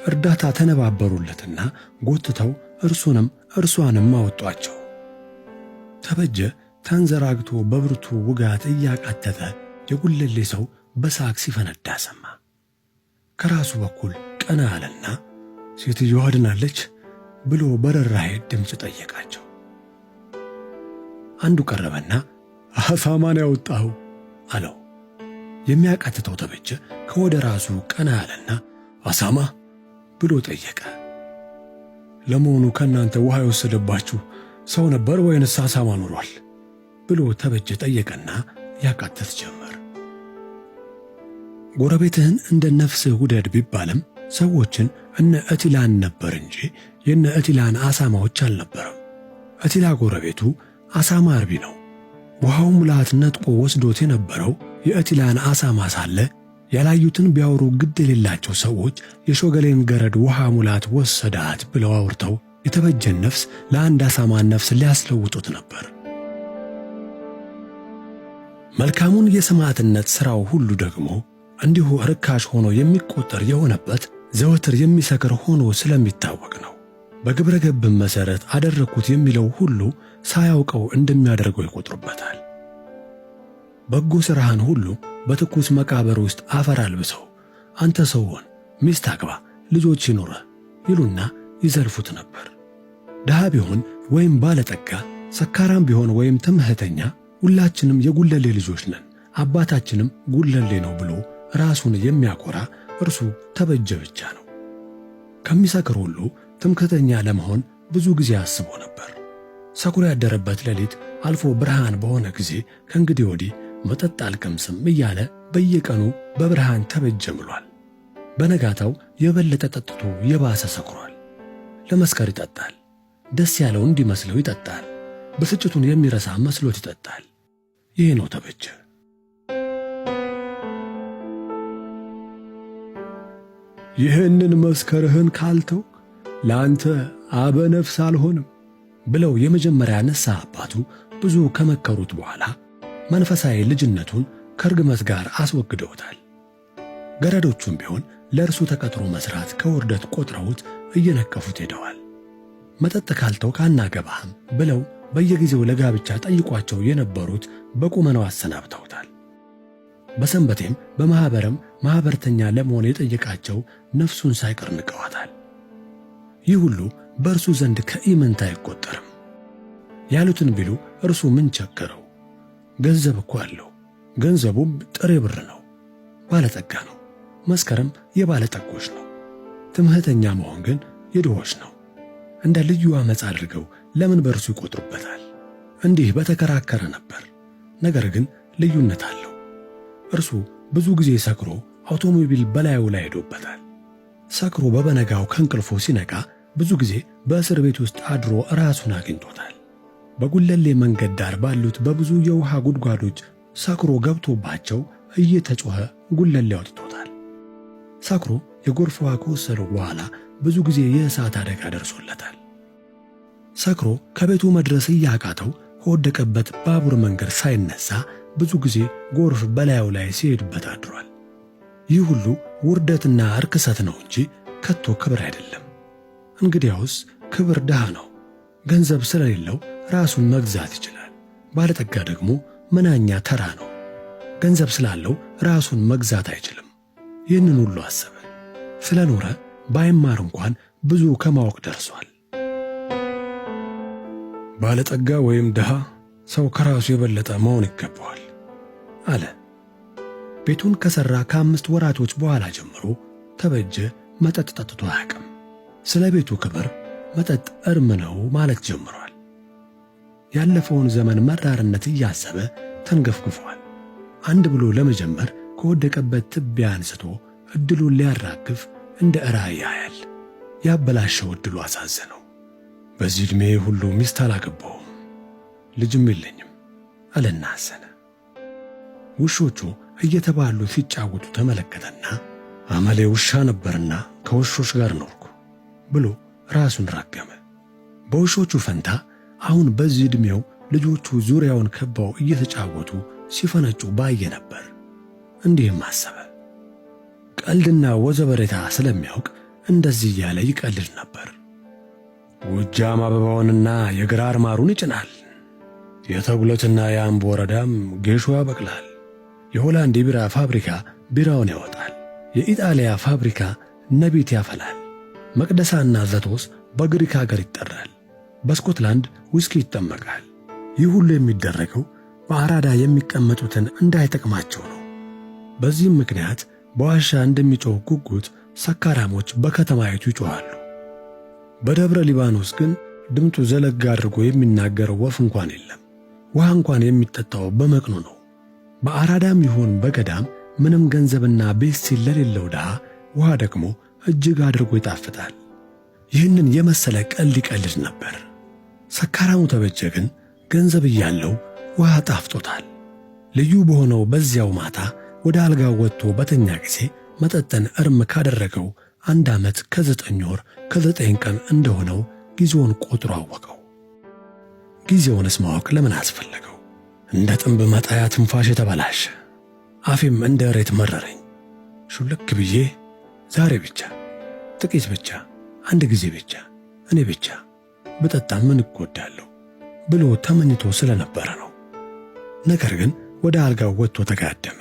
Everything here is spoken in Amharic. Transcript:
እርዳታ ተነባበሩለትና ጎትተው እርሱንም እርሷንም አወጧቸው። ተበጀ ተንዘራግቶ በብርቱ ውጋት እያቃተተ የጉለሌ ሰው በሳቅ ሲፈነዳ ሰማ። ከራሱ በኩል ቀና አለና ሴትዮዋ ድናለች ብሎ በርኅራኄ ድምፅ ጠየቃቸው። አንዱ ቀረበና አሳማን ያወጣኸው አለው። የሚያቃትተው ተበጀ ከወደ ራሱ ቀና አለና አሳማ ብሎ ጠየቀ። ለመሆኑ ከእናንተ ውሃ የወሰደባችሁ ሰው ነበር ወይንስ አሳማ ኖሯል? ብሎ ተበጀ ጠየቀና ያቃትት ጀመር። ጎረቤትህን እንደ ነፍስህ ውደድ ቢባልም ሰዎችን እነ እቲላን ነበር እንጂ የነ እቲላን አሳማዎች አልነበረም። እቲላ ጎረቤቱ አሳማ አርቢ ነው። ውሃው ሙላት ነጥቆ ወስዶት የነበረው የእቲላን አሳማ ሳለ ያላዩትን ቢያወሩ ግድ የሌላቸው ሰዎች የሾገሌን ገረድ ውሃ ሙላት ወሰዳት ብለው አውርተው የተበጀን ነፍስ ለአንድ አሳማን ነፍስ ሊያስለውጡት ነበር። መልካሙን የሰማዕትነት ሥራው ሁሉ ደግሞ እንዲሁ ርካሽ ሆኖ የሚቆጠር የሆነበት ዘወትር የሚሰክር ሆኖ ስለሚታወቅ ነው። በግብረ ገብም መሠረት አደረግኩት የሚለው ሁሉ ሳያውቀው እንደሚያደርገው ይቆጥሩበታል። በጎ ሥራህን ሁሉ በትኩስ መቃብር ውስጥ አፈር አልብሰው፣ አንተ ሰውን ሚስት አግባ፣ ልጆች ይኑርህ ይሉና ይዘልፉት ነበር። ድሃ ቢሆን ወይም ባለጠጋ፣ ሰካራም ቢሆን ወይም ትምህተኛ፣ ሁላችንም የጉለሌ ልጆች ነን፣ አባታችንም ጉለሌ ነው ብሎ ራሱን የሚያኮራ እርሱ ተበጀ ብቻ ነው። ከሚሰክር ሁሉ ትምክህተኛ ለመሆን ብዙ ጊዜ አስቦ ነበር። ሰክሮ ያደረበት ሌሊት አልፎ ብርሃን በሆነ ጊዜ ከእንግዲህ ወዲህ መጠጥ አልቀምስም እያለ በየቀኑ በብርሃን ተበጀ ምሏል። በነጋታው የበለጠ ጠጥቶ የባሰ ሰክሯል። ለመስከር ይጠጣል። ደስ ያለው እንዲመስለው ይጠጣል። ብስጭቱን የሚረሳ መስሎት ይጠጣል። ይህ ነው ተበጀ። ይህንን መስከርህን ካልተውክ ለአንተ አበነፍስ አልሆንም ብለው የመጀመሪያ ንስሐ አባቱ ብዙ ከመከሩት በኋላ መንፈሳዊ ልጅነቱን ከርግመት ጋር አስወግደውታል። ገረዶቹም ቢሆን ለእርሱ ተቀጥሮ መስራት ከውርደት ቆጥረውት እየነቀፉት ሄደዋል። መጠጥ ካልተውክ አናገባህም ብለው በየጊዜው ለጋብቻ ጠይቋቸው የነበሩት በቁመናው አሰናብተውታል። በሰንበቴም በማኅበርም ማኅበርተኛ ለመሆን የጠየቃቸው ነፍሱን ሳይቀር ንቀዋታል። ይህ ሁሉ በእርሱ ዘንድ ከኢምንት አይቆጠርም። ያሉትን ቢሉ እርሱ ምን ቸገረው? ገንዘብ እኮ አለው። ገንዘቡም ጥሬ ብር ነው። ባለጠጋ ነው። መስከረም የባለጠጎች ነው። ትምህተኛ መሆን ግን የድሆች ነው። እንደ ልዩ ዓመፅ አድርገው ለምን በእርሱ ይቆጥሩበታል? እንዲህ በተከራከረ ነበር። ነገር ግን ልዩነት አለው። እርሱ ብዙ ጊዜ ሰክሮ አውቶሞቢል በላዩ ላይ ሄዶበታል። ሰክሮ በበነጋው ከእንቅልፎ ሲነቃ ብዙ ጊዜ በእስር ቤት ውስጥ አድሮ ራሱን አግኝቶታል። በጉለሌ መንገድ ዳር ባሉት በብዙ የውሃ ጉድጓዶች ሰክሮ ገብቶባቸው እየተጮኸ ጉለሌ አውጥቶታል። ሰክሮ የጎርፍ ውሃ ከወሰደው በኋላ ብዙ ጊዜ የእሳት አደጋ ደርሶለታል። ሰክሮ ከቤቱ መድረስ እያቃተው ከወደቀበት ባቡር መንገድ ሳይነሳ ብዙ ጊዜ ጎርፍ በላዩ ላይ ሲሄድበት አድሯል። ይህ ሁሉ ውርደትና እርክሰት ነው እንጂ ከቶ ክብር አይደለም። እንግዲያውስ ክብር ድሃ ነው። ገንዘብ ስለሌለው ራሱን መግዛት ይችላል። ባለጠጋ ደግሞ መናኛ ተራ ነው። ገንዘብ ስላለው ራሱን መግዛት አይችልም። ይህንን ሁሉ አሰበ። ስለኖረ ባይማር እንኳን ብዙ ከማወቅ ደርሷል። ባለጠጋ ወይም ድሃ ሰው ከራሱ የበለጠ መሆን ይገባዋል አለ። ቤቱን ከሠራ ከ5 ወራቶች በኋላ ጀምሮ ተበጀ መጠጥ ጠጥቶ አያውቅም። ስለ ቤቱ ክብር መጠጥ እርም ነው ማለት ጀምሯል። ያለፈውን ዘመን መራርነት እያሰበ ተንገፍግፏል። አንድ ብሎ ለመጀመር ከወደቀበት ትቢያ አንስቶ ዕድሉን ሊያራግፍ እንደ ራእይ ያያል። ያበላሸው ዕድሉ አሳዘነው። በዚህ ዕድሜ ሁሉ ሚስት አላገባሁም፣ ልጅም የለኝም አለና አዘነ። ውሾቹ እየተባሉ ሲጫወቱ ተመለከተና አመሌ ውሻ ነበርና ከውሾች ጋር ኖርኩ ብሎ ራሱን ረገመ። በውሾቹ ፈንታ አሁን በዚህ ዕድሜው ልጆቹ ዙሪያውን ከበው እየተጫወቱ ሲፈነጩ ባየ ነበር። እንዲህም አሰበ። ቀልድና ወዘበሬታ ስለሚያውቅ እንደዚህ እያለ ይቀልድ ነበር። ጎጃም አበባውንና የግራር ማሩን ይጭናል። የተጉለትና የአምቦ ወረዳም ጌሾ ያበቅላል። የሆላንድ የቢራ ፋብሪካ ቢራውን ያወጣል። የኢጣሊያ ፋብሪካ ነቢት ያፈላል። መቅደሳና ዘቶስ በግሪክ አገር ይጠራል። በስኮትላንድ ውስኪ ይጠመቃል። ይህ ሁሉ የሚደረገው በአራዳ የሚቀመጡትን እንዳይጠቅማቸው ነው። በዚህም ምክንያት በዋሻ እንደሚጮህ ጉጉት ሰካራሞች በከተማይቱ ይጮኻሉ። በደብረ ሊባኖስ ግን ድምፁ ዘለግ አድርጎ የሚናገረው ወፍ እንኳን የለም። ውሃ እንኳን የሚጠጣው በመቅኑ ነው። በአራዳም ይሁን በገዳም ምንም ገንዘብና ቤት ሲል ለሌለው ድሃ ውሃ ደግሞ እጅግ አድርጎ ይጣፍጣል። ይህንን የመሰለ ቀልድ ይቀልድ ነበር። ሰካራሙ ተበጀ ግን ገንዘብ እያለው ውሃ ጣፍጦታል። ልዩ በሆነው በዚያው ማታ ወደ አልጋው ወጥቶ በተኛ ጊዜ መጠጥን እርም ካደረገው 1 ዓመት ከ9 ወር ከ9 ቀን እንደሆነው ጊዜውን ቆጥሮ አወቀው። ጊዜውንስ ማወቅ ለምን አስፈለገው? እንደ ጥንብ መጣያ ትንፋሽ የተበላሸ አፌም እንደ እሬት መረረኝ። ሹልክ ብዬ ዛሬ ብቻ ጥቂት ብቻ አንድ ጊዜ ብቻ እኔ ብቻ ብጠጣ ምን እጎዳለሁ ብሎ ተመኝቶ ስለነበረ ነው። ነገር ግን ወደ አልጋው ወጥቶ ተጋደመ።